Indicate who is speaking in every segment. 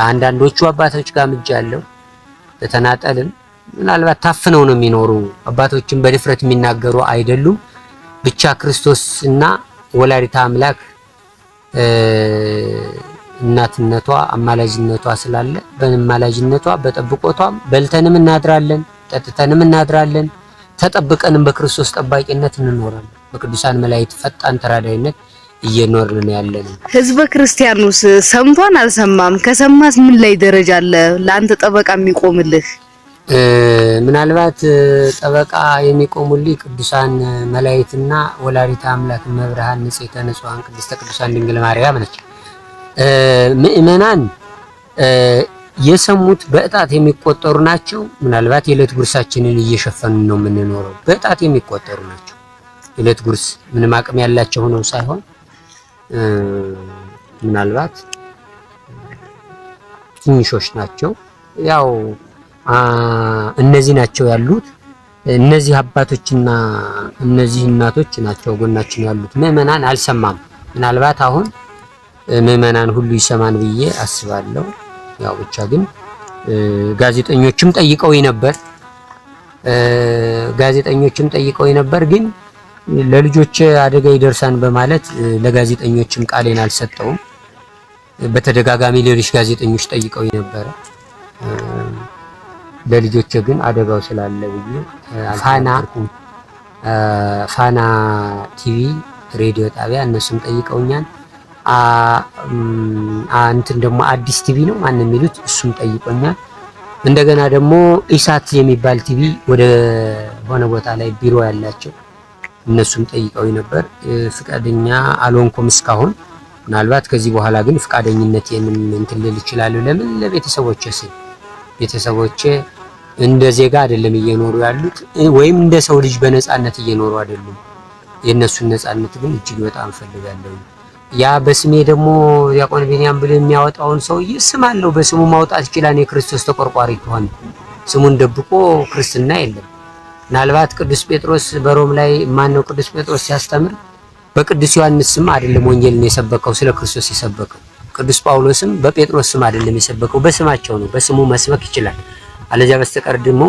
Speaker 1: አንዳንዶቹ አባቶች ጋር ምጃለሁ። በተናጠልም ምናልባት ታፍነው ነው የሚኖሩ፣ አባቶችን በድፍረት የሚናገሩ አይደሉም። ብቻ ክርስቶስና ወላዲተ አምላክ እናትነቷ አማላጅነቷ ስላለ በአማላጅነቷ በጠብቆቷም በልተንም እናድራለን፣ ጠጥተንም እናድራለን፣ ተጠብቀንም በክርስቶስ ጠባቂነት እንኖራለን። በቅዱሳን መላእክት ፈጣን ተራዳይነት እየኖርን ያለን።
Speaker 2: ህዝበ ክርስቲያኑስ ሰምቷን አልሰማም? ከሰማስ ምን ላይ ደረጃ አለ ለአንተ ጠበቃ የሚቆምልህ?
Speaker 1: ምናልባት ጠበቃ የሚቆሙልኝ ቅዱሳን መላእክትና ወላዲተ አምላክ መብርሃን ንጽሕተ ንጹሐን ቅድስተ ቅዱሳን ድንግል ማርያም ነች። ምእመናን የሰሙት በእጣት የሚቆጠሩ ናቸው። ምናልባት የዕለት ጉርሳችንን እየሸፈኑ ነው የምንኖረው። በእጣት የሚቆጠሩ ናቸው። የዕለት ጉርስ ምንም አቅም ያላቸው ሆነው ሳይሆን ምናልባት ትንሾች ናቸው። ያው እነዚህ ናቸው ያሉት። እነዚህ አባቶችና እነዚህ እናቶች ናቸው ጎናችን ያሉት። ምእመናን አልሰማም። ምናልባት አሁን ምእመናን ሁሉ ይሰማን ብዬ አስባለሁ። ያው ብቻ ግን ጋዜጠኞችም ጠይቀው ነበር፣ ጋዜጠኞችም ጠይቀው ነበር። ግን ለልጆች አደጋ ይደርሳን በማለት ለጋዜጠኞችም ቃሌን አልሰጠውም። በተደጋጋሚ ሌሎች ጋዜጠኞች ጠይቀው ነበረ። ለልጆች ግን አደጋው ስላለ ብዬ ፋና ፋና ቲቪ ሬዲዮ ጣቢያ እነሱም ጠይቀውኛል። እንትን ደግሞ አዲስ ቲቪ ነው ማን የሚሉት እሱም ጠይቆኛል። እንደገና ደግሞ ኢሳት የሚባል ቲቪ ወደ ሆነ ቦታ ላይ ቢሮ ያላቸው እነሱም ጠይቀው ነበር። ፍቃደኛ አልሆንኩም እስካሁን። ምናልባት ከዚህ በኋላ ግን ፍቃደኝነቴንም እንትን ልል እችላለሁ። ለምን ለቤተሰቦቼ ስል፣ ቤተሰቦቼ እንደ ዜጋ አይደለም እየኖሩ ያሉት፣ ወይም እንደ ሰው ልጅ በነፃነት እየኖሩ አይደሉም። የእነሱን ነፃነት ግን እጅግ በጣም እፈልጋለሁ። ያ በስሜ ደግሞ ዲያቆን ቢንያም ብሎ የሚያወጣውን ሰውዬ ስም አለው፣ በስሙ ማውጣት ይችላል። የክርስቶስ ተቆርቋሪ ከሆነ ስሙን ደብቆ ክርስትና የለም። ምናልባት ቅዱስ ጴጥሮስ በሮም ላይ ማነው ቅዱስ ጴጥሮስ ሲያስተምር በቅዱስ ዮሐንስ ስም አይደለም ወንጌልን የሰበከው፣ ስለ ክርስቶስ የሰበከው። ቅዱስ ጳውሎስም በጴጥሮስ ስም አይደለም የሰበከው፣ በስማቸው ነው። በስሙ መስበክ ይችላል። አለዚያ በስተቀር ደግሞ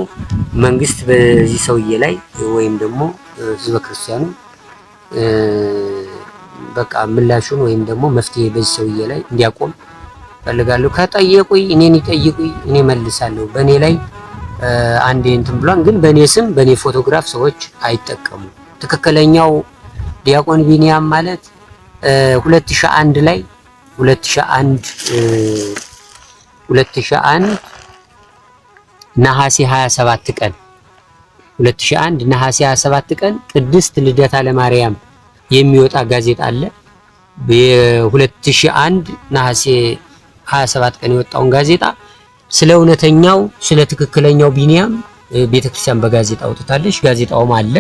Speaker 1: መንግስት በዚህ ሰውዬ ላይ ወይም ደግሞ ህዝበ ክርስቲያኑ በቃ ምላሹን ወይም ደግሞ መፍትሄ በዚህ ሰውዬ ላይ እንዲያቆም ፈልጋለሁ። ከጠየቁኝ እኔን ይጠይቁኝ፣ እኔ መልሳለሁ። በእኔ ላይ አንዴ እንትን ብሏን፣ ግን በእኔ ስም በእኔ ፎቶግራፍ ሰዎች አይጠቀሙም። ትክክለኛው ዲያቆን ቢንያም ማለት 2001 ላይ 2001 2001 ነሐሴ 27 ቀን፣ 2001 ነሐሴ 27 ቀን ቅድስት ልደታ ለማርያም የሚወጣ ጋዜጣ አለ። በ2001 ነሐሴ 27 ቀን የወጣውን ጋዜጣ ስለ እውነተኛው ስለ ትክክለኛው ቢንያም ቤተክርስቲያን በጋዜጣ አውጥታለች። ጋዜጣውም አለ።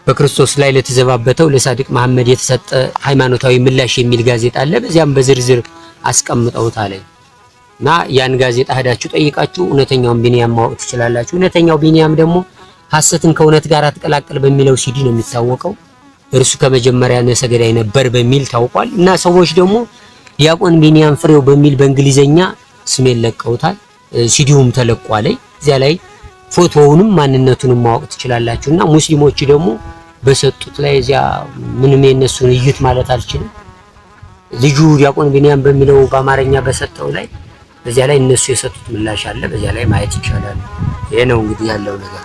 Speaker 1: በክርስቶስ ላይ ለተዘባበተው ለሳዲቅ መሐመድ የተሰጠ ሃይማኖታዊ ምላሽ የሚል ጋዜጣ አለ። በዚያም በዝርዝር አስቀምጠውታል እና ያን ጋዜጣ ሄዳችሁ ጠይቃችሁ እውነተኛውን ቢንያም ማወቅ ትችላላችሁ። እውነተኛው ቢንያም ደግሞ ሐሰትን ከእውነት ጋር አትቀላቅል በሚለው ሲዲ ነው የሚታወቀው። እርሱ ከመጀመሪያ ነፍሰ ገዳይ ነበር በሚል ታውቋል። እና ሰዎች ደግሞ ዲያቆን ቢንያም ፍሬው በሚል በእንግሊዘኛ ስሜን ለቀውታል። ሲዲውም ተለቋል። እዚያ ላይ ፎቶውንም ማንነቱንም ማወቅ ትችላላችሁ። እና ሙስሊሞች ደግሞ በሰጡት ላይ እዚያ ምንም የነሱን እዩት ማለት አልችልም። ልጁ ዲያቆን ቢንያም በሚለው በአማርኛ በሰጠው ላይ በዚያ ላይ እነሱ የሰጡት ምላሽ አለ። በዚያ ላይ ማየት ይቻላል። ይሄ ነው እንግዲህ ያለው ነገር።